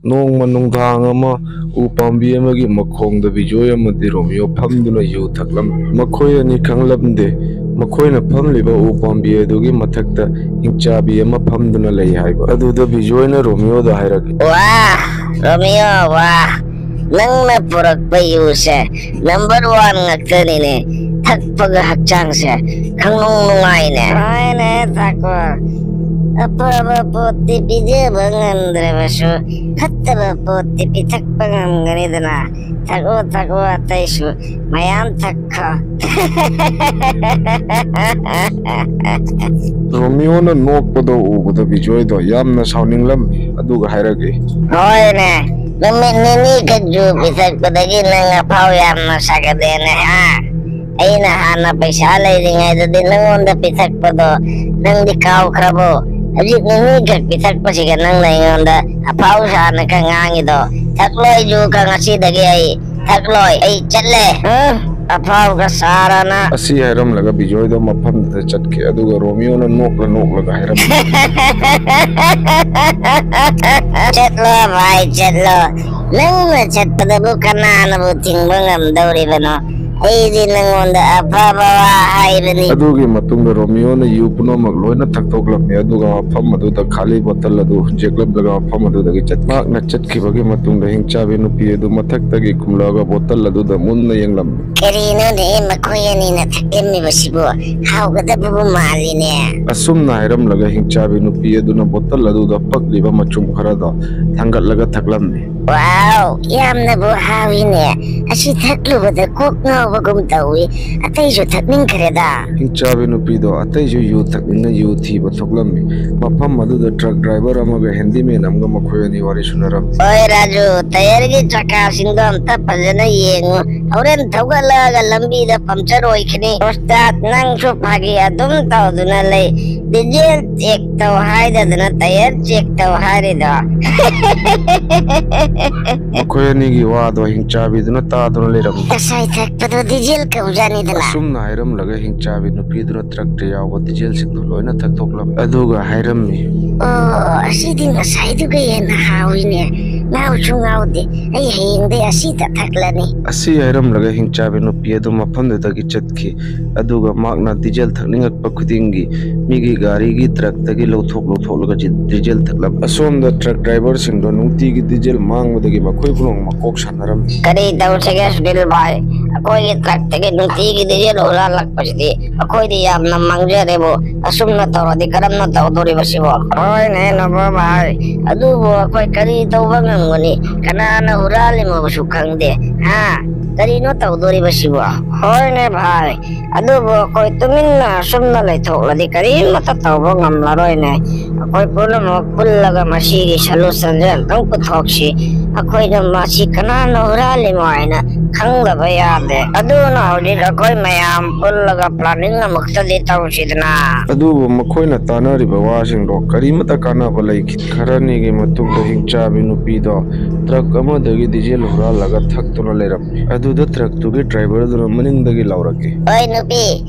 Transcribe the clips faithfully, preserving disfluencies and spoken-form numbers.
ꯅꯣꯡꯃ ꯅꯨꯡꯗꯥꯡ ꯑꯃ ꯎ ꯄꯥꯝꯕꯤ ꯑꯃꯒꯤ ꯃꯈꯣꯡꯗ ꯕꯤꯖꯣꯏ ꯑꯃꯗꯤ ꯔꯣꯃꯤꯌꯣ ꯐꯝꯗꯨꯅ ꯌꯨ ꯊꯛꯂꯝꯃꯤ꯫ ꯃꯈꯣꯏ ꯑꯅꯤ ꯈꯪꯂꯝꯗꯦ, ꯃꯈꯣꯏꯅ ꯐꯝꯂꯤꯕ ꯎ ꯄꯥꯝꯕꯤ ꯑꯗꯨꯒꯤ ꯃꯊꯛꯇ ꯍꯤꯡꯆꯥꯕꯤ ꯑꯃ ꯐꯝꯗꯨꯅ ꯂꯩ ꯍꯥꯏꯕ꯫ ꯑꯗꯨꯗ ꯕꯤꯖꯣꯏꯅ ꯔꯣꯃꯤꯌꯣꯗ ꯍꯥꯏꯔꯛꯏ꯫ ꯋꯥ, ꯔꯣꯃꯤꯌꯣ, ꯋꯥ, ꯅꯪꯅ ꯄꯨꯔꯛꯄ ꯌꯨꯁꯦ ꯅꯝꯕꯔ ꯋꯥꯟ ꯉꯥꯛꯇꯅꯤꯅꯦ꯫ ꯊꯛꯄꯒ ꯍꯛꯆꯥꯡꯁꯦ ꯈꯪꯅꯨꯡ ꯅꯨꯡꯉꯥꯏꯅꯦ꯫ ꯍꯣꯏꯅꯦ, ꯊꯛꯄ꯫ ꯑꯐꯕ ꯄꯣꯠꯇꯤ ꯄꯤꯖꯕ ꯉꯝꯗ꯭ꯔꯕꯁꯨ, ꯐꯠꯇꯕ ꯄꯣꯠꯇꯤ ꯄꯤꯊꯛꯄ ꯉꯝꯒꯅꯤꯗꯅ꯫ ꯊꯛꯑꯣ, ꯊꯛꯑꯣ, ꯑꯇꯩꯁꯨ ꯃꯌꯥꯝ ꯊꯛꯈꯣ꯫ ꯔꯣꯃꯤꯌꯣꯅ ꯅꯣꯛꯄꯗꯣ ꯎꯕꯗ ꯕꯤꯖꯣꯏꯗꯣ ꯌꯥꯝꯅ ꯁꯥꯎꯅꯤꯡꯂꯝꯃꯤ, ꯑꯗꯨꯒ ꯍꯥꯏꯔꯛꯏ꯫ ꯍꯣꯏꯅꯦ, ꯅꯨꯃꯤꯠ ꯅꯤꯅꯤ ꯈꯛ ꯌꯨ ꯄꯤꯊꯛꯄꯗꯒꯤ ꯅꯪ ꯑꯐꯥꯎ ꯌꯥꯝꯅ ꯁꯥꯒꯠꯂꯦꯅꯦ, ꯍꯥ? ꯑꯩꯅ ꯍꯥꯟꯅ ꯄꯩꯁꯥ ꯂꯩꯔꯤꯉꯩꯗꯗꯤ ꯅꯪꯉꯣꯟꯗ ꯄꯤꯊꯛꯄꯗꯣ ꯅꯪꯗꯤ ꯀꯥꯎꯈ꯭ꯔꯕꯣ? ꯍꯧꯖꯤꯛ ꯅꯤꯅꯤ ꯈꯛ ꯄꯤꯊꯛꯄꯁꯤꯒ ꯅꯪꯅ ꯑꯩꯉꯣꯟꯗ ꯑꯐꯥꯎ ꯁꯥꯅ ꯈꯔ ꯉꯥꯡꯉꯤꯗꯣ꯫ ꯊꯛꯂꯣꯏ ꯌꯨ ꯈꯛ ꯉꯁꯤꯗꯒꯤ ꯑꯩ꯫ ꯊꯛꯂꯣꯏ, ꯑꯩ ꯆꯠꯂꯦ꯫ ꯍꯥ? ꯑꯐꯥꯎꯒ ꯁꯥꯔꯅ꯫ ꯑꯁꯤ ꯍꯥꯏꯔꯝꯂꯒ ꯕꯤꯖꯣꯏꯗꯣ ꯃꯐꯝꯗꯨꯗ ꯆꯠꯈꯤ꯫ ꯑꯗꯨꯒ ꯔꯣꯃꯤꯌꯣꯅ ꯅꯣꯛꯂ ꯅꯣꯛꯂꯒ ꯍꯥꯏꯔꯝꯃꯤ꯫ ꯆꯠꯂꯣ ꯚꯥꯏ, ꯆꯠꯂꯣ꯫ ꯅꯪꯅ ꯆꯠꯄꯗꯕꯨ ꯀꯅꯥꯅꯕꯨ ꯊꯤꯡꯕ ꯉꯝꯗꯧꯔꯤꯕꯅꯣ? ꯑꯩꯗꯤ ꯅꯪꯉꯣꯟꯗ ꯑꯐꯕ ꯋꯥ ꯍꯥꯏꯕꯅꯤ꯫ ꯑꯗꯨꯒꯤ ꯃꯇꯨꯡꯗ ꯔꯣꯃꯤꯌꯣꯅ ꯌꯨ ꯄꯨꯝꯅꯃꯛ ꯂꯣꯏꯅ ꯊꯛꯇꯣꯛꯂꯝꯃꯤ, ꯑꯗꯨꯒ ꯃꯐꯝ ꯑꯗꯨꯗ ꯈꯥꯂꯤ ꯕꯣꯇꯜ ꯑꯗꯨ ꯍꯨꯟꯖꯦꯛꯂꯝꯂꯒ ꯃꯐꯝ ꯑꯗꯨꯗꯒꯤ ꯆꯠ-, ꯃꯍꯥꯛꯅ ꯆꯠꯈꯤꯕꯒꯤ ꯃꯇꯨꯡꯗ ꯍꯤꯡꯆꯥꯕꯤ ꯅꯨꯄꯤ ꯑꯗꯨ ꯃꯊꯛꯇꯒꯤ ꯀꯨꯝꯂꯛꯑꯒ ꯕꯣꯇꯜ ꯑꯗꯨꯗ ꯃꯨꯟꯅ ꯌꯦꯡꯂꯝꯃꯤ꯫ ꯀꯔꯤꯅꯣꯅꯦ ꯃꯈꯣꯏ ꯑꯅꯤꯅ ꯊꯛꯂꯝꯃꯤꯕꯁꯤꯕꯨ? ꯍꯥꯎꯒꯗꯕꯕꯨ ꯃꯥꯜꯂꯤꯅꯦ꯫ ꯑꯁꯨꯝꯅ ꯍꯥꯏꯔꯝꯂꯒ ꯍꯤꯡꯆꯥꯕꯤ ꯅꯨꯄꯤ ꯑꯗꯨꯅ ꯕꯣꯇꯜ ꯑꯗꯨꯗ ꯄꯛꯂꯤꯕ ꯃꯆꯨꯝ ꯈꯔꯗꯣ ꯊꯥꯡꯒꯠꯂꯒ ꯊꯛꯂꯝꯃꯤ꯫ ꯋꯥꯎ, ꯌꯥꯝꯅꯕꯨ ꯍꯥꯎꯏꯅꯦ꯫ ꯑꯁꯤ ꯊꯛꯂꯨꯕꯗ ꯀꯣꯛ ꯉꯥꯎꯕꯒꯨꯝ ꯇꯧꯏ꯫ ꯑꯇꯩꯁꯨ ꯊꯛꯅꯤꯡꯈ꯭ꯔꯦꯗ꯫ ꯍꯤꯡꯆꯥꯕꯤ ꯅꯨꯄꯤꯗꯣ ꯑꯇꯩꯁꯨ ꯌꯨ ꯊꯛꯅꯤꯡꯅ ꯌꯨ ꯊꯤꯕ ꯊꯣꯛꯂꯝꯃꯤ꯫ ꯃꯐꯝ ꯑꯗꯨꯗ ꯇ꯭ꯔꯛ ꯗ꯭ꯔꯥꯏꯚꯔ ꯑꯃꯒ ꯍꯦꯟꯗꯤꯃꯦꯟ ꯑꯃꯒ ꯃꯈꯣꯏ ꯑꯅꯤ ꯋꯥꯔꯤ ꯁꯨꯅꯔꯝꯃꯤ꯫ ꯍꯣꯏ ꯔꯥꯖꯨ, ꯇꯌꯔꯒꯤ ꯆꯀꯥꯁꯤꯡꯗꯣ ꯑꯝꯇ ꯐꯖꯅ ꯌꯦꯡꯉꯨ꯫ ꯍꯣꯔꯦꯟ ꯊꯧꯒꯠꯂꯛꯑꯒ ꯂꯝꯕꯤꯗ ꯄꯝꯆꯔ ꯑꯣꯏꯈꯤꯅꯤ꯫ ꯎꯁꯇꯥꯗ, ꯅꯪꯁꯨ ꯐꯥꯒꯤ ꯑꯗꯨꯝ ꯇꯧꯗꯨꯅ ꯂꯩ꯫ ꯗꯤꯖꯦꯜ ꯆꯦꯛ ꯇꯧ ꯍꯥꯏꯗꯗꯅ ꯇꯌꯔ ꯆꯦꯛ ꯇꯧ ꯍꯥꯏꯔꯤꯗꯣ꯫ ꯃꯈꯣꯏ ꯑꯅꯤꯒꯤ ꯋꯥꯗꯣ ꯍꯤꯡꯆꯥꯕꯤꯗꯨꯅ ꯇꯥꯗꯨꯅ ꯂꯩꯔꯝꯃꯤ꯫ ꯉꯁꯥꯏ ꯊꯛꯄꯗꯣ ꯗꯤꯖꯦꯜ ꯀꯧꯖꯥꯅꯤꯗꯅ꯫ ꯑꯁꯨꯝꯅ ꯍꯥꯏꯔꯝꯂꯒ ꯍꯤꯡꯆꯥꯕꯤ ꯅꯨꯄꯤꯗꯨꯅ ꯇ꯭ꯔꯛꯇ ꯌꯥꯎꯕ ꯗꯤꯖꯦꯜꯁꯤꯡꯗꯣ ꯂꯣꯏꯅ ꯊꯛꯇꯣꯛꯂꯝꯃꯤ꯫ ꯑꯗꯨꯒ ꯍꯥꯏꯔꯝꯃꯤ, ꯑꯣ, ꯑꯁꯤꯗꯤ ꯉꯁꯥꯏꯗꯨꯒ ꯍꯦꯟꯅ ꯍꯥꯎꯏꯅꯦ꯫ ꯉꯥꯎꯁꯨ ꯉꯥꯎꯗꯦ꯫ ꯑꯩ ꯍꯌꯦꯡꯗꯩ ꯑꯁꯤꯗ ꯊꯛꯂꯅꯤ꯫ ꯑꯁꯤ ꯍꯥꯏꯔꯝꯂꯒ ꯍꯤꯡꯆꯥꯕꯤ ꯅꯨꯄꯤ ꯑꯗꯨ ꯃꯐꯝꯗꯨꯗꯒꯤ ꯆꯠꯈꯤ꯫ ꯑꯗꯨꯒ ꯃꯍꯥꯛꯅ ꯗꯤꯖꯦꯜ ꯊꯛꯅꯤꯡꯉꯛꯄ ꯈꯨꯗꯤꯡꯒꯤ ꯃꯤꯒꯤ ꯒꯥꯔꯤꯒꯤ ꯇ꯭ꯔꯛꯇꯒꯤ ꯂꯧꯊꯣꯛ ꯂꯧꯊꯣꯛꯂꯒ ꯖꯤ-, ꯗꯤꯖꯦꯜ ꯊꯛꯂꯝꯃꯤ꯫ ꯑꯁꯣꯝꯗ ꯇ꯭ꯔꯛ ꯗ꯭ꯔꯥꯏꯚꯔꯁꯤꯡꯗꯣ ꯅꯨꯡꯇꯤꯒꯤ ꯗꯤꯖꯦꯜ ꯃꯥꯡꯕꯗꯒꯤ ꯃꯈꯣꯏ ꯄꯨꯝꯅꯃꯛ ꯃꯀꯣꯛ ꯁꯥꯟꯅꯔꯝꯃꯤ꯫ ꯀꯔꯤ ꯇꯧꯁꯤꯒꯦ ꯁꯨꯅꯤꯜ ꯚꯥꯏ? ꯑꯩꯈꯣꯏꯒꯤ ꯇ꯭ꯔꯛꯇꯒꯤ ꯅꯨꯡꯇꯤꯒꯤ ꯗꯤꯖꯦꯜ ꯍꯨꯔꯥꯜꯂꯛꯄꯁꯤꯗꯤ ꯑꯩꯈꯣꯏꯗꯤ ꯌꯥꯝꯅ ꯃꯥꯡꯖꯔꯦꯕꯨ꯫ ꯑꯁꯨꯝꯅ ꯇꯧꯔꯗꯤ ꯀꯔꯝꯅ ꯇꯧꯗꯣꯔꯤꯕꯁꯤꯕꯣ? ꯍꯣꯏꯅꯦ ꯅꯣꯕꯣ ꯚꯥꯏ, ꯑꯗꯨꯕꯨ ꯑꯩꯈꯣꯏ ꯀꯔꯤ ꯇꯧꯕ ꯉꯝꯒꯅꯤ? ꯀꯅꯥꯅ ꯍꯨꯔꯥꯜꯂꯤꯃꯣꯕꯁꯨ ꯈꯪꯗꯦ꯫ ꯍꯥ? ꯀꯔꯤꯅꯣ ꯇꯧꯗꯣꯔꯤꯕꯁꯤꯕꯣ? ꯍꯣꯏꯅꯦ ꯚꯥꯏ, ꯑꯗꯨꯕꯨ ꯑꯩꯈꯣꯏ ꯇꯨꯃꯤꯟꯅ ꯑꯁꯨꯝꯅ ꯂꯩꯊꯣꯛꯂꯗꯤ ꯀꯔꯤꯃꯠꯇ ꯇꯧꯕ ꯉꯝꯂꯔꯣꯏꯅꯦ꯫ ꯑꯩꯈꯣꯏ ꯄꯨꯝꯅꯃꯛ ꯄꯨꯜꯂꯒ ꯃꯁꯤꯒꯤ solutionꯁꯦ ꯑꯝꯇꯪ ꯄꯨꯊꯣꯛꯁꯤ꯫ ꯑꯩꯈꯣꯏꯅ ꯃꯁꯤ ꯀꯅꯥꯅ ꯍꯨꯔꯥꯜꯂꯤꯃꯣ ꯍꯥꯏꯅ ꯈꯪꯗꯕ ꯌꯥꯗꯦ꯫ ꯑꯗꯨꯅ ꯍꯧꯖꯤꯛ ꯑꯩꯈꯣꯏ ꯃꯌꯥꯝ ꯄꯨꯜꯂꯒ planning ꯑꯃꯨꯛꯇꯗꯤ ꯇꯧꯁꯤꯗꯅ꯫ ꯑꯗꯨꯕꯨ ꯃꯈꯣꯏꯅ ꯇꯥꯅꯔꯤꯕ ꯋꯥꯁꯤꯡꯗꯣ ꯀꯔꯤꯃꯠꯇ ꯀꯥꯟꯅꯕ ꯂꯩꯈꯤꯗꯦ꯫ ꯈꯔꯅꯤꯒꯤ ꯃꯇꯨꯡꯗ ꯍꯤꯡꯆꯥꯕꯤ ꯅꯨꯄꯤꯗꯣ ꯇ꯭ꯔꯛ ꯑꯃꯗꯒꯤ ꯗꯤꯖꯦꯜ ꯍꯨꯔꯥꯜꯂꯒ ꯊꯛꯇꯨꯅ ꯂꯩꯔꯝꯃꯤ꯫ ꯑꯗꯨꯗ ꯇ꯭ꯔꯛꯇꯨꯒꯤ ꯗ꯭ꯔꯥꯏꯚꯔꯗꯨꯅ ꯃꯅꯤꯡꯗꯒꯤ ꯂꯥꯎꯔꯛꯈꯤ꯫ ꯑꯣꯏ ꯅꯨꯄꯤ,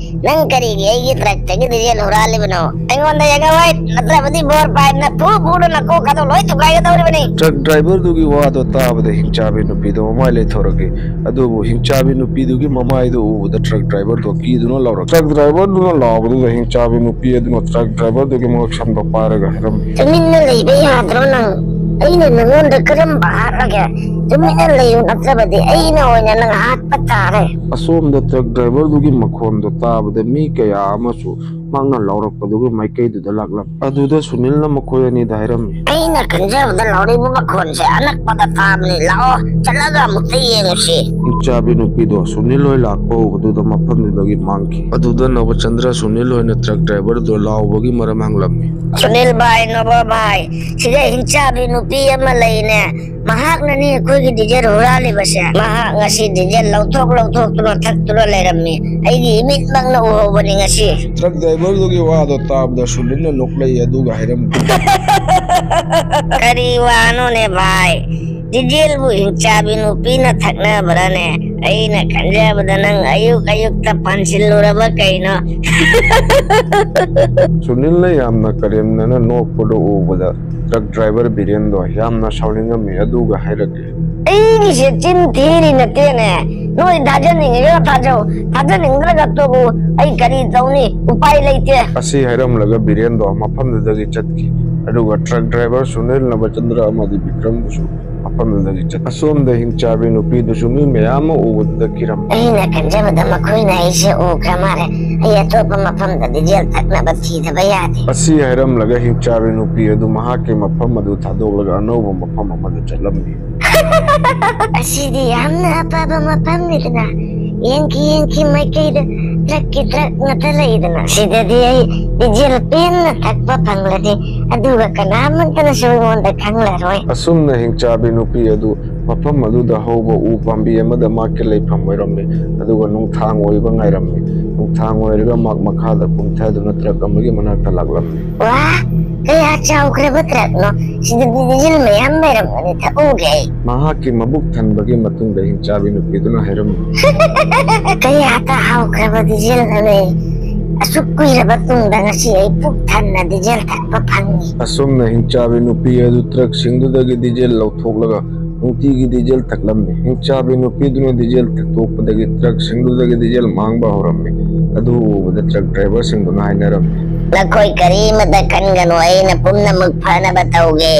ꯅꯪ ꯀꯔꯤꯒꯤ ꯑꯩꯒꯤ ꯇ꯭ꯔꯛꯇꯒꯤ ꯗꯤꯖꯦꯜ ꯍꯨꯔꯥꯜꯂꯤꯕꯅꯣ? ꯑꯩꯉꯣꯟꯗ ꯌꯦꯡꯉꯛꯑꯣꯏ, ꯅꯠꯇ꯭ꯔꯕꯗꯤ ꯕꯣꯔ ꯄꯥꯏꯞꯅ ꯐꯨ ꯐꯨꯗꯨꯅ ꯀꯣꯛ ꯑꯗꯨ ꯂꯣꯏ ꯊꯨꯒꯥꯏꯒꯗꯧꯔꯤꯕꯅꯤ꯫ ꯇ꯭ꯔꯛ ꯗ꯭ꯔꯥꯏꯚꯔꯗꯨꯒꯤ ꯋꯥꯗꯣ ꯇꯥꯕꯗ ꯍꯤꯡꯆꯥꯕꯤ ꯅꯨꯄꯤꯗꯣ ꯃꯃꯥꯏ ꯂꯩꯊꯣꯔꯛꯈꯤ꯫ ꯑꯗꯨꯕꯨ ꯍꯤꯡꯆꯥꯕꯤ ꯅꯨꯄꯤꯗꯨꯒꯤ ꯃꯃꯥꯏꯗꯨ ꯎꯕꯗ ꯇ꯭ꯔꯛ ꯗ꯭ꯔꯥꯏꯚꯔꯗꯣ ꯀꯤꯗꯨꯅ ꯂꯥꯎꯔꯛꯈꯤ꯫ ꯇ꯭ꯔꯛ ꯗ꯭ꯔꯥꯏꯚꯔꯗꯨꯅ ꯂꯥꯎꯕꯗꯨꯗ ꯍꯤꯡꯆꯥꯕꯤ ꯅꯨꯄꯤ ꯑꯗꯨꯅ ꯇ꯭ꯔꯛ ꯗ꯭ꯔꯥꯏꯚꯔꯗꯨꯒꯤ ꯃꯉꯛꯁꯝꯗꯣ ꯄꯥꯏꯔꯒ ꯍꯥꯏꯔꯝꯃꯤ꯫ ꯇꯨꯃꯤꯟꯅ ꯂꯩꯕ ꯌꯥꯗ꯭ꯔꯣ ꯅꯪ? ꯑꯩꯅ ꯅꯪꯉꯣꯟꯗ ꯀꯔꯝꯕ ꯍꯥꯠꯂꯒꯦ? ꯇꯨꯃꯤꯟꯅ ꯂꯩꯌꯨ, ꯅꯠꯇ꯭ꯔꯕꯗꯤ ꯑꯩꯅ ꯑꯣꯏꯅ ꯅꯪ ꯍꯥꯠꯄ ꯇꯥꯔꯦ꯫ ꯑꯁꯣꯝꯗ ꯇ꯭ꯔꯛ ꯗ꯭ꯔꯥꯏꯚꯔꯗꯨꯒꯤ ꯃꯈꯣꯟꯗꯣ ꯇꯥꯕꯗ ꯃꯤ ꯀꯌꯥ ꯑꯃꯁꯨ ꯃꯍꯥꯛꯅ ꯂꯥꯎꯔꯛꯄꯗꯨꯒꯤ ꯃꯥꯏꯀꯩꯗꯨꯗ ꯂꯥꯛꯂꯝꯃꯤ꯫ ꯑꯗꯨꯗ ꯁꯨꯅꯤꯜꯅ ꯃꯈꯣꯏ ꯑꯅꯤꯗ ꯍꯥꯏꯔꯝꯃꯤ꯫ ꯑꯩꯅ ꯈꯟꯖꯕꯗ ꯂꯥꯎꯔꯛꯏꯕ ꯃꯈꯣꯟꯁꯦ ꯑꯅꯛꯄꯗ ꯇꯥꯕꯅꯤ꯫ ꯂꯥꯛꯑꯣ, ꯆꯠꯂꯒ ꯑꯃꯨꯛꯇ ꯌꯦꯡꯉꯨꯁꯤ꯫ ꯍꯤꯡꯆꯥꯕꯤ ꯅꯨꯄꯤꯗꯣ ꯁꯨꯅꯤꯜ ꯍꯣꯏ ꯂꯥꯛꯄ ꯎꯕꯗꯨꯗ ꯃꯐꯝꯗꯨꯗꯒꯤ ꯃꯥꯡꯈꯤ꯫ ꯑꯗꯨꯗ ꯅꯕꯆꯟꯗ꯭ꯔ ꯁꯨꯅꯤꯜ ꯍꯣꯏꯅ ꯇ꯭ꯔꯛ ꯗ꯭ꯔꯥꯏꯚꯔꯗꯣ ꯂꯥꯎꯕꯒꯤ ꯃꯔꯝ ꯍꯪꯂꯝꯃꯤ꯫ ꯁꯨꯅꯤꯜ ꯚꯥꯏ, ꯅꯣꯕꯣ ꯚꯥꯏ, ꯁꯤꯗ ꯍꯤꯡꯆꯥꯕꯤ ꯅꯨꯄꯤ ꯑꯃ ꯂꯩꯅꯦ꯫ ꯃꯍꯥꯛꯅꯅꯤ ꯑꯩꯈꯣꯏꯒꯤ ꯗꯤꯖꯦꯜ ꯍꯨꯔꯥꯜꯂꯤꯕꯁꯦ꯫ ꯃꯍꯥꯛ ꯉꯁꯤ ꯗꯤꯖꯦꯜ ꯂꯧꯊꯣꯛ ꯂꯧꯊꯣꯛꯇꯨꯅ ꯊꯛꯇꯨꯅ ꯂꯩꯔꯝꯃꯤ꯫ ꯑꯩꯒꯤ ꯏꯃꯤꯠꯃꯛꯅ ꯎꯍꯧꯕꯅꯤ ꯉꯁꯤ꯫ ꯇ꯭ꯔꯛ ꯗ꯭ꯔꯥꯏꯚꯔꯗꯨꯒꯤ ꯋꯥꯗꯣ ꯇꯥꯕꯗ ꯁꯨꯅꯤꯜꯅ ꯅꯣꯛꯂꯛꯏ, ꯑꯗꯨꯒ ꯍꯥꯏꯔꯝꯃꯤ꯫ ꯀꯔꯤ ꯋꯥꯅꯣꯅꯦ ꯚꯥꯏ? ꯗꯤꯖꯦꯜꯕꯨ ꯍꯤꯡꯆꯥꯕꯤ ꯅꯨꯄꯤꯅ ꯊꯛꯅꯕ꯭ꯔꯥꯅꯦ? ꯑꯩꯅ ꯈꯟꯖꯕꯗ ꯅꯪ ꯑꯌꯨꯛ ꯑꯌꯨꯛꯇ ꯄꯥꯟꯁꯤꯜꯂꯨꯔꯕ ꯀꯩꯅꯣ? ꯁꯨꯅꯤꯜꯅ ꯌꯥꯝꯅ ꯀꯔꯦꯝꯅꯅ ꯅꯣꯛꯄꯗꯨ ꯎꯕꯗ ꯇ꯭ꯔꯛ ꯗ꯭ꯔꯥꯏꯚꯔ ꯕꯤꯔꯦꯟꯗꯣ ꯌꯥꯝꯅ ꯁꯥꯎꯅꯤꯡꯉꯝꯃꯤ, ꯑꯗꯨꯒ ꯍꯥꯏꯔꯛꯂꯤ꯫ ꯑꯩꯒꯤꯁꯦ ꯆꯤꯟ ꯊꯤꯔꯤ ꯅꯠꯇꯦꯅꯦ꯫ ꯅꯣꯏ ꯊꯥꯖꯅꯤꯡꯉꯒ ꯊꯥꯖꯧ, ꯊꯥꯖꯅꯤꯡꯗ꯭ꯔꯒ ꯇꯣꯛꯎ꯫ ꯑꯩ ꯀꯔꯤ ꯇꯧꯅꯤ? ꯎꯄꯥꯏ ꯂꯩꯇꯦ꯫ ꯑꯁꯤ ꯍꯥꯏꯔꯝꯂꯒ ꯕꯤꯔꯦꯟꯗꯣ ꯃꯐꯝꯗꯨꯗꯒꯤ ꯆꯠꯈꯤ꯫ ꯑꯗꯨꯒ ꯇ꯭ꯔꯛ ꯗ꯭ꯔꯥꯏꯚꯔ ꯁꯨꯅꯤꯜ, ꯅꯕꯆꯟꯗ꯭ꯔ ꯑꯃꯗꯤ ꯕꯤꯀ꯭ꯔꯝꯕꯨꯁꯨ ꯃꯐꯝꯗꯨꯗꯒꯤ ꯆꯠ ꯑꯁꯣꯝꯗ ꯍꯤꯡꯆꯥꯕꯤ ꯅꯨꯄꯤꯗꯨꯁꯨ ꯃꯤ ꯃꯌꯥꯝ ꯑꯃ ꯎꯕꯗꯨꯗ ꯀꯤꯔꯝꯃꯤ꯫ ꯑꯩꯅ ꯈꯟꯖꯕꯗ ꯃꯈꯣꯏꯅ ꯑꯩꯁꯦ ꯎꯈ꯭ꯔ ꯃꯥꯜꯂꯦ꯫ ꯑꯩ ꯑꯇꯣꯞꯄ ꯃꯐꯝꯗ ꯗꯤꯖꯦꯜ ꯊꯛꯅꯕ ꯊꯤꯗꯕ ꯌꯥꯗꯦ꯫ ꯑꯁꯤ ꯍꯥꯏꯔꯝꯂꯒ ꯍꯤꯡꯆꯥꯕꯤ ꯅꯨꯄꯤ ꯑꯗꯨ ꯃꯍꯥꯛꯀꯤ ꯃꯐꯝ ꯑꯗꯨ ꯊꯥꯗꯣꯛꯂꯒ ꯑꯅꯧꯕ ꯃꯐꯝ ꯑꯃꯗ ꯆꯠꯂꯝꯃꯤ꯫ ꯑꯁꯤꯗꯤ ꯌꯥꯝꯅ ꯑꯐꯕ ꯃꯐꯝꯅꯤꯗꯅ꯫ ꯌꯦꯡꯈꯤ ꯌꯦꯡꯈꯤ ꯃꯥꯏꯀꯩꯗ ꯇ꯭ꯔꯛꯀꯤ ꯇ꯭ꯔꯛ ꯉꯥꯛꯇ ꯂꯩꯗꯅ꯫ ꯁꯤꯗꯗꯤ ꯑꯩ ꯗꯤꯖꯦꯜ ꯄꯦꯟꯅ ꯊꯛꯄ ꯐꯪꯂꯅꯤ, ꯑꯗꯨꯒ ꯀꯅꯥꯃꯠꯇꯅꯁꯨ ꯑꯩꯉꯣꯟꯗ ꯈꯪꯂꯔꯣꯏ꯫ ꯑꯁꯨꯝꯅ ꯍꯤꯡꯆꯥꯕꯤ ꯅꯨꯄꯤ ꯑꯗꯨ ꯃꯐꯝ ꯑꯗꯨꯗ ꯍꯧꯕ ꯎ ꯄꯥꯝꯕꯤ ꯑꯃꯗ ꯃꯍꯥꯛꯀꯤ ꯂꯩꯐꯝ ꯑꯣꯏꯔꯝꯃꯤ, ꯑꯗꯨꯒ ꯅꯨꯡꯊꯥꯡ ꯑꯣꯏꯕ ꯉꯥꯏꯔꯝꯃꯤ꯫ ꯅꯨꯡꯊꯥꯡ ꯑꯣꯏꯔꯒ ꯃꯍꯥꯛ ꯃꯈꯥꯗ ꯀꯨꯝꯊꯗꯨꯅ ꯇ꯭ꯔꯛ ꯑꯃꯒꯤ ꯃꯅꯥꯛꯇ ꯂꯥꯛꯂꯝꯃꯤ꯫ ꯋꯥ, ꯀꯌꯥ ꯆꯥꯎꯈ꯭ꯔꯕ ꯇ꯭ꯔꯛꯅꯣ! ꯁꯤꯗꯗꯤ ꯗꯤꯖꯦꯜ ꯃꯌꯥꯝ ꯂꯩꯔꯝꯒꯅꯤ, ꯊꯛꯎꯒꯦ ꯑꯩ꯫ ꯃꯍꯥꯛꯀꯤ ꯃꯕꯨꯛ ꯊꯟꯕꯒꯤ ꯃꯇꯨꯡꯗ ꯍꯤꯡꯆꯥꯕꯤ ꯅꯨꯄꯤꯗꯨꯅ ꯍꯥꯏꯔꯝꯃꯤ꯫ ꯀꯌꯥꯇ ꯍꯥꯎꯈ꯭ꯔꯕ ꯗꯤꯖꯦꯜꯅꯣꯅꯦ! ꯑꯁꯨꯛ ꯀꯨꯏꯔꯕ ꯇꯨꯡꯗ ꯉꯁꯤ ꯑꯩ ꯄꯨꯛ ꯊꯟꯅ ꯗꯤꯖꯦꯜ ꯊꯛꯄ ꯐꯪꯉꯤ꯫ ꯑꯁꯨꯝꯅ ꯍꯤꯡꯆꯥꯕꯤ ꯅꯨꯄꯤ ꯑꯗꯨ ꯇ꯭ꯔꯛꯁꯤꯡꯗꯨꯗꯒꯤ ꯗꯤꯖꯦꯜ ꯂꯧꯊꯣꯛꯂꯒ ꯅꯨꯡꯇꯤꯒꯤ ꯗꯤꯖꯦꯜ ꯊꯛꯂꯝꯃꯤ꯫ ꯍꯤꯡꯆꯥꯕꯤ ꯅꯨꯄꯤꯗꯨꯅ ꯗꯤꯖꯦꯜ ꯊꯛꯇꯣꯛꯄꯗꯒꯤ ꯇ꯭ꯔꯛꯁꯤꯡꯗꯨꯗꯒꯤ ꯗꯤꯖꯦꯜ ꯃꯥꯡꯕ ꯍꯧꯔꯝꯃꯤ꯫ ꯑꯗꯨ ꯎꯕꯗ ꯇ꯭ꯔꯛ ꯗ꯭ꯔꯥꯏꯚꯔꯁꯤꯡꯗꯨꯅ ꯍꯥꯏꯅꯔꯝꯃꯤ꯫ ꯅꯈꯣꯏ ꯀꯔꯤꯃꯇ ꯈꯟꯒꯅꯨ, ꯑꯩꯅ ꯄꯨꯝꯅꯃꯛ ꯐꯅꯕ ꯇꯧꯒꯦ꯫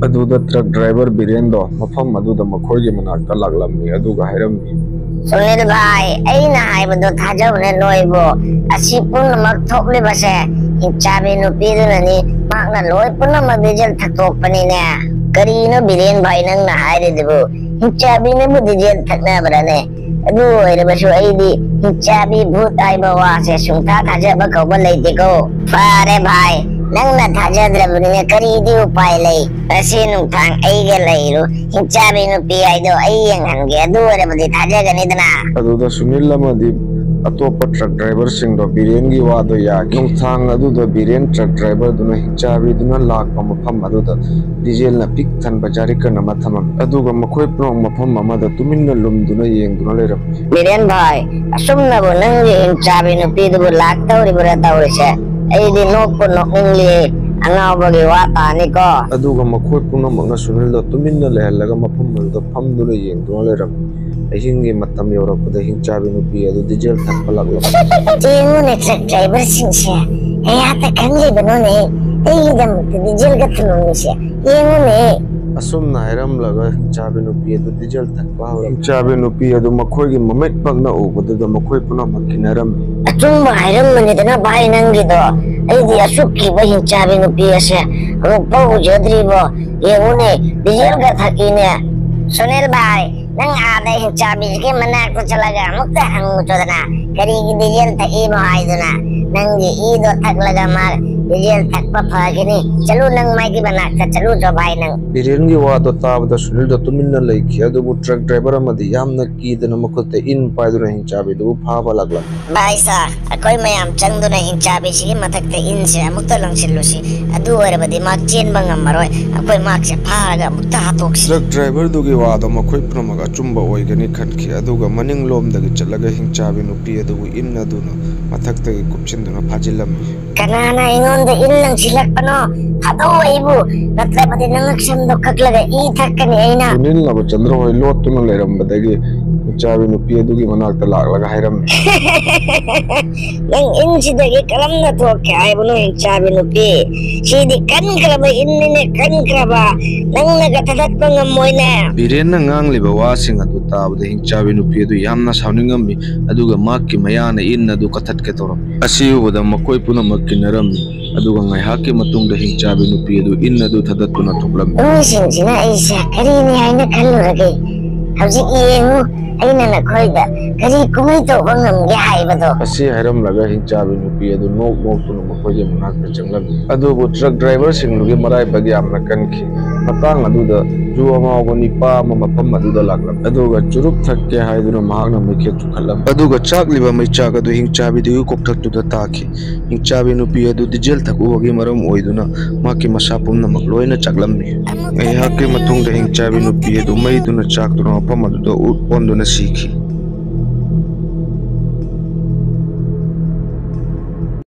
ꯑꯗꯨꯗ ꯇ꯭ꯔꯛ ꯗ꯭ꯔꯥꯏꯚꯔ ꯕꯤꯔꯦꯟꯗꯣ ꯃꯐꯝ ꯑꯗꯨꯗ ꯃꯈꯣꯏꯒꯤ ꯃꯅꯥꯛꯇ ꯂꯥꯛꯂꯝꯃꯤ, ꯑꯗꯨꯒ ꯍꯥꯏꯔꯝꯃꯤ꯫ ꯁꯨꯅꯤꯜ ꯚꯥꯏ, ꯑꯩꯅ ꯍꯥꯏꯕꯗꯣ ꯊꯥꯖꯧꯅꯦ ꯅꯣꯏꯕꯨ꯫ ꯑꯁꯤ ꯄꯨꯝꯅꯃꯛ ꯊꯣꯛꯂꯤꯕꯁꯦ ꯍꯤꯡꯆꯥꯕꯤ ꯅꯨꯄꯤꯗꯨꯅꯅꯤ꯫ ꯃꯍꯥꯛꯅ ꯂꯣꯏ ꯄꯨꯝꯅꯃꯛ ꯗꯤꯖꯦꯜ ꯊꯛꯇꯣꯛꯄꯅꯤꯅꯦ꯫ ꯀꯔꯤꯅꯣ ꯕꯤꯔꯦꯟ ꯚꯥꯏ ꯅꯪꯅ ꯍꯥꯏꯔꯤꯗꯨꯕꯨ? ꯍꯤꯡꯆꯥꯕꯤꯅꯕꯨ ꯗꯤꯖꯦꯜ ꯊꯛꯅꯕ꯭ꯔꯅꯦ? ꯑꯗꯨ ꯑꯣꯏꯔꯕꯁꯨ ꯑꯩꯗꯤ ꯍꯤꯡꯆꯥꯕꯤ ꯚꯨꯠ ꯍꯥꯏꯕ ꯋꯥꯁꯦ ꯁꯨꯡꯊꯥ ꯊꯥꯖꯕ ꯀꯧꯕ ꯂꯩꯇꯦꯀꯣ꯫ ꯐꯔꯦ ꯚꯥꯏ, ꯅꯪꯅ ꯊꯥꯖꯗ꯭ꯔꯕꯅꯤꯅ ꯀꯔꯤꯗꯤ ꯎꯄꯥꯏ ꯂꯩ? ꯉꯁꯤ ꯅꯨꯡꯗꯥꯡ ꯑꯩꯒ ꯂꯩꯔꯨ, ꯍꯤꯡꯆꯥꯕꯤ ꯅꯨꯄꯤ ꯍꯥꯏꯗꯣ ꯑꯩ ꯌꯦꯡꯍꯟꯒꯦ, ꯑꯗꯨ ꯑꯣꯏꯔꯕꯗꯤ ꯊꯥꯖꯒꯅꯤꯗꯅ꯫ ꯑꯗꯨꯗ ꯁꯨꯅꯤꯜ ꯑꯃꯗꯤ ꯑꯇꯣꯞꯄ ꯇ꯭ꯔꯛ ꯗ꯭ꯔꯥꯏꯚꯔꯁꯤꯡꯗꯣ ꯕꯤꯔꯦꯟꯒꯤ ꯋꯥꯗꯣ ꯌꯥꯈꯤ꯫ ꯅꯨꯡꯊꯥꯡ ꯑꯗꯨꯗ ꯕꯤꯔꯦꯟ ꯇ꯭ꯔꯛ ꯗ꯭ꯔꯥꯏꯚꯔꯗꯨꯅ ꯍꯤꯡꯆꯥꯕꯤꯗꯨꯅ ꯂꯥꯛꯄ ꯃꯐꯝ ꯑꯗꯨꯗ ꯗꯤꯖꯦꯜꯅ ꯄꯤꯛ ꯊꯟꯕ ꯖꯥꯔꯤꯀꯟ ꯑꯃ ꯊꯝꯃꯝꯃꯤ꯫ ꯑꯗꯨꯒ ꯃꯈꯣꯏ ꯄꯨꯝꯅꯃꯛ ꯃꯐꯝ ꯑꯃꯗ ꯇꯨꯃꯤꯟꯅ ꯂꯨꯝꯗꯨꯅ ꯌꯦꯡꯗꯨꯅ ꯂꯩꯔꯝꯃꯤ꯫ ꯕꯤꯔꯦꯟ ꯚꯥꯏ, ꯑꯁꯨꯝꯅꯕꯨ ꯅꯪꯒꯤ ꯍꯤꯡꯆꯥꯕꯤ ꯅꯨꯄꯤꯗꯨꯕꯨ ꯂꯥꯛꯇꯧꯔꯤꯕ꯭ꯔꯥ ꯇꯧꯔꯤꯁꯦ? ꯑꯩꯗꯤ ꯅꯣꯛꯄꯨ ꯅꯣꯛꯅꯤꯡꯂꯤ꯫ ꯑꯉꯥꯎꯕꯒꯤ ꯋꯥ ꯇꯥꯅꯤꯀꯣ꯫ ꯑꯗꯨꯒ ꯃꯈꯣꯏ ꯄꯨꯝꯅꯃꯛꯅ ꯁꯨꯅꯤꯜꯗ ꯇꯨꯃꯤꯟꯅ ꯂꯩꯍꯜꯂꯒ ꯃꯐꯝ ꯑꯗꯨꯗ ꯐꯝꯗꯨꯅ ꯌꯦꯡꯗꯨꯅ ꯂꯩꯔꯝꯃꯤ꯫ ꯑꯍꯤꯡꯒꯤ ꯃꯇꯝ ꯌꯧꯔꯛꯄꯗ ꯍꯤꯡꯆꯥꯕꯤ ꯅꯨꯄꯤ ꯑꯗꯨ ꯗꯤꯖꯦꯜ ꯊꯛꯄ ꯂꯥꯛꯂꯝꯃꯤ꯫ ꯌꯦꯡꯉꯨꯅꯦ, ꯇ꯭ꯔꯛ ꯗ꯭ꯔꯥꯏꯚꯔꯁꯤꯡꯁꯦ ꯀꯌꯥꯇ ꯈꯟꯈꯤꯕꯅꯣꯅꯦ, ꯑꯩꯒꯤꯗꯃꯛꯇ ꯗꯤꯖꯦꯜꯒ ꯊꯝꯂꯝꯃꯤꯁꯦ꯫ ꯌꯦꯡꯉꯨꯅꯦ꯫ ꯑꯁꯨꯝꯅ ꯍꯥꯏꯔꯝꯂꯒ ꯍꯤꯡꯆꯥꯕꯤ ꯅꯨꯄꯤ ꯑꯗꯨ ꯗꯤꯖꯦꯜ ꯊꯛꯄ ꯍꯧꯔꯝꯃꯤ꯫ ꯍꯤꯡꯆꯥꯕꯤ ꯅꯨꯄꯤ ꯑꯗꯨ ꯃꯈꯣꯏꯒꯤ ꯃꯃꯤꯠꯃꯛꯅ ꯎꯕꯗꯨꯗ ꯃꯈꯣꯏ ꯄꯨꯝꯅꯃꯛ ꯀꯤꯅꯔꯝꯃꯤ꯫ ꯑꯆꯨꯝꯕ ꯍꯥꯏꯔꯝꯕꯅꯤꯗꯅ ꯚꯥꯏ ꯅꯪꯒꯤꯗꯣ꯫ ꯑꯩꯗꯤ ꯑꯁꯨꯛ ꯀꯤꯕ ꯍꯤꯡꯆꯥꯕꯤ ꯅꯨꯄꯤ ꯑꯁꯦ ꯑꯃꯨꯛꯐꯥꯎ ꯎꯖꯗ꯭ꯔꯤꯕꯣ꯫ ꯌꯦꯡꯉꯨꯅꯦ, ꯗꯤꯖꯦꯜꯒ ꯊꯛꯏꯅꯦ꯫ ꯁꯨꯅꯤꯜ ꯚꯥꯏ, ꯅꯪ ꯑꯥꯗ ꯍꯤꯡꯆꯥꯕꯤꯁꯤꯒꯤ ꯃꯅꯥꯛꯇ ꯆꯠꯂꯒ ꯑꯃꯨꯛꯇ ꯍꯪꯉꯨꯆꯣꯗꯅ, ꯀꯔꯤꯒꯤ ꯗꯤꯖꯦꯜ ꯊꯛꯏꯅꯣ ꯍꯥꯏꯗꯨꯅ꯫ ꯅꯪꯒꯤ ꯏꯗꯣ ꯊꯛꯂꯒ ꯃꯥ ꯗꯤꯖꯦꯜ ꯊꯛꯄ ꯐꯒꯅꯤ꯫ ꯆꯠꯂꯨ, ꯅꯪ ꯃꯥꯒꯤ ꯃꯅꯥꯛꯇ ꯆꯠꯂꯨꯆꯣ ꯚꯥꯏ ꯅꯪ꯫ ꯕꯤꯔꯦꯟꯒꯤ ꯋꯥꯗꯣ ꯇꯥꯕꯗ ꯁꯨꯅꯤꯜꯗꯣ ꯇꯨꯃꯤꯟꯅ ꯂꯩꯈꯤ, ꯑꯗꯨꯕꯨ ꯇ꯭ꯔꯛ ꯗ꯭ꯔꯥꯏꯚꯔ ꯑꯃꯗꯤ ꯌꯥꯝꯅ ꯀꯤꯗꯅ ꯃꯈꯨꯠꯇ ꯏꯟ ꯄꯥꯏꯗꯨꯅ ꯍꯤꯡꯆꯥꯕꯤꯗꯨꯕꯨ ꯐꯥꯕ ꯂꯥꯛꯂꯝꯃꯤ꯫ ꯚꯥꯏ ꯁꯥ, ꯑꯩꯈꯣꯏ ꯃꯌꯥꯝ ꯆꯪꯗꯨꯅ ꯍꯤꯡꯆꯥꯕꯤꯁꯤꯒꯤ ꯃꯊꯛꯇ ꯏꯟꯁꯦ ꯑꯃꯨꯛꯇ ꯂꯪꯁꯤꯜꯂꯨꯁꯤ, ꯑꯗꯨ ꯑꯣꯏꯔꯕꯗꯤ ꯃꯥ ꯆꯦꯟꯕ ꯉꯝꯃꯔꯣꯏ꯫ ꯑꯩꯈꯣꯏ ꯃꯥꯛꯁꯦ ꯐꯥꯔꯒ ꯑꯃꯨꯛꯇ ꯍꯥꯠꯇꯣꯛꯁꯤ꯫ ꯇ꯭ꯔꯛ ꯗ꯭ꯔꯥꯏꯚꯔꯗꯨꯒꯤ ꯋꯥꯗꯣ ꯃꯈꯣꯏ ꯄꯨꯝꯅꯃꯛ ꯑꯆꯨꯝꯕ ꯑꯣꯏꯒꯅꯤ ꯈꯟꯈꯤ, ꯑꯗꯨꯒ ꯃꯅꯤꯡꯂꯣꯝꯗꯒꯤ ꯆꯠꯂꯒ ꯍꯤꯡꯆꯥꯕꯤ ꯅꯨꯄꯤ ꯑꯗꯨꯕꯨ ꯏꯟ ꯑꯗꯨꯅ ꯃꯊꯛꯇꯒꯤ ꯀꯨꯞꯁꯤꯟꯗꯨꯅ ꯐꯥꯖꯤꯜꯂꯝꯃꯤ꯫ ꯀꯅꯥꯅ ꯑꯩꯉꯣꯟꯗ ꯏꯟ ꯂꯪꯁꯤꯜꯂꯛꯄꯅꯣ? ꯊꯥꯗꯣꯛꯑꯣ ꯑꯩꯕꯨ, ꯅꯠꯇ꯭ꯔꯕꯗꯤ ꯅꯉꯛꯁꯝꯗꯣ ꯀꯛꯂꯒ ꯏ ꯊꯛꯀꯅꯤ ꯑꯩꯅ꯫ ꯁꯨꯅꯤꯜꯅ ꯆꯟꯗ꯭ꯔꯍꯣꯏ ꯂꯣꯠꯇꯨꯅ ꯂꯩꯔꯝꯕꯗꯒꯤ ꯍꯤꯡꯆꯥꯕꯤ ꯅꯨꯄꯤ ꯑꯗꯨꯒꯤ ꯃꯅꯥꯛꯇ ꯂꯥꯛꯂꯒ ꯍꯥꯏꯔꯝꯃꯤ꯫ ꯅꯪ ꯏꯟꯁꯤꯗꯒꯤ ꯀꯔꯝꯅ ꯊꯣꯛꯀꯦ ꯍꯥꯏꯕꯅꯣ, ꯍꯤꯡꯆꯥꯕꯤ ꯅꯨꯄꯤ? ꯁꯤꯗꯤ ꯀꯟꯈ꯭ꯔꯕ ꯏꯟꯅꯤꯅꯦ, ꯀꯟꯈ꯭ꯔꯕ꯫ ꯅꯪꯅꯒ ꯊꯥꯗꯠꯄ ꯉꯝꯃꯣꯏꯅꯦ꯫ ꯕꯤꯔꯦꯟꯅ ꯉꯥꯡꯂꯤꯕ ꯋꯥꯁꯤꯡ ꯑꯗꯨ ꯇꯥꯕꯗ ꯍꯤꯡꯆꯥꯕꯤ ꯅꯨꯄꯤ ꯑꯗꯨ ꯌꯥꯝꯅ ꯁꯥꯎꯅꯤꯡꯉꯝꯃꯤ, ꯑꯗꯨꯒ ꯃꯍꯥꯛꯀꯤ ꯃꯌꯥꯅ ꯏꯟ ꯑꯗꯨ ꯀꯛꯊꯠꯀꯦ ꯇꯧꯔꯝꯃꯤ꯫ ꯑꯁꯤ ꯎꯕꯗ ꯃꯈꯣꯏ ꯄꯨꯝꯅꯃꯛ ꯀꯤꯅꯔꯝꯃꯤ, ꯑꯗꯨꯒ ꯉꯥꯏꯍꯥꯛꯀꯤ ꯃꯇꯨꯡꯗ ꯍꯤꯡꯆꯥꯕꯤ ꯅꯨꯄꯤ ꯑꯗꯨ ꯏꯟ ꯑꯗꯨ ꯊꯥꯗꯠꯇꯨꯅ ꯊꯣꯛꯂꯝꯃꯤ꯫ ꯃꯤꯁꯤꯡꯁꯤꯅ ꯑꯩꯁꯦ ꯀꯔꯤꯅꯤ ꯍꯥꯏꯅ ꯈꯜꯂꯨꯔꯒꯦ? ꯍꯧꯖꯤꯛ ꯌꯦꯡꯉꯨ, ꯑꯩꯅ ꯅꯈꯣꯏꯗ ꯀꯔꯤ ꯀꯨꯝꯍꯩ ꯇꯧꯕ ꯉꯝꯒꯦ ꯍꯥꯏꯕꯗꯣ꯫ ꯑꯁꯤ ꯍꯥꯏꯔꯝꯂꯒ ꯍꯤꯡꯆꯥꯕꯤ ꯅꯨꯄꯤ ꯑꯗꯨ ꯅꯣꯛ ꯅꯣꯛꯇꯨꯅ ꯃꯈꯣꯏꯒꯤ ꯃꯅꯥꯛꯇ ꯆꯪꯂꯝꯃꯤ꯫ ꯑꯗꯨꯕꯨ ꯇ꯭ꯔꯛ ꯗ꯭ꯔꯥꯏꯚꯔꯁꯤꯡꯗꯨꯒꯤ ꯃꯔꯥꯏꯕꯛ ꯌꯥꯝꯅ ꯀꯟꯈꯤ꯫ ꯃꯇꯥꯡ ꯑꯗꯨꯗ ꯖꯨ ꯑꯉꯥꯎꯕ ꯅꯤꯄꯥ ꯑꯃ ꯃꯐꯝ ꯑꯗꯨꯗ ꯂꯥꯛꯂꯝꯃꯤ꯫ ꯑꯗꯨꯒ ꯆꯨꯔꯨꯞ ꯊꯛꯀꯦ ꯍꯥꯏꯗꯨꯅ ꯃꯍꯥꯛꯅ ꯃꯩꯈꯦꯠ ꯆꯨꯈꯠꯂꯝꯃꯤ꯫ ꯑꯗꯨꯒ ꯆꯥꯛꯂꯤꯕ ꯃꯩꯆꯥꯛ ꯑꯗꯨ ꯍꯤꯡꯆꯥꯕꯤꯗꯨꯒꯤ ꯀꯣꯛꯊꯛꯇꯨꯗ ꯇꯥꯈꯤ꯫ ꯍꯤꯡꯆꯥꯕꯤ ꯅꯨꯄꯤ ꯑꯗꯨ ꯗꯤꯖꯦꯜ ꯊꯛꯎꯕꯒꯤ ꯃꯔꯝ ꯑꯣꯏꯗꯨꯅ ꯃꯍꯥꯛꯀꯤ ꯃꯁꯥ ꯄꯨꯝꯅꯃꯛ ꯂꯣꯏꯅ ꯆꯥꯛꯂꯝꯃꯤ꯫ ꯉꯥꯏꯍꯥꯛꯀꯤ ꯃꯇꯨꯡꯗ ꯍꯤꯡꯆꯥꯕꯤ ꯅꯨꯄꯤ ꯑꯗꯨ ꯃꯩꯗꯨꯅ ꯆꯥꯛꯇꯨꯅ ꯃꯐꯝ ꯑꯗꯨꯗ ꯑꯣꯟꯗꯨꯅ ꯁꯤꯈꯤ꯫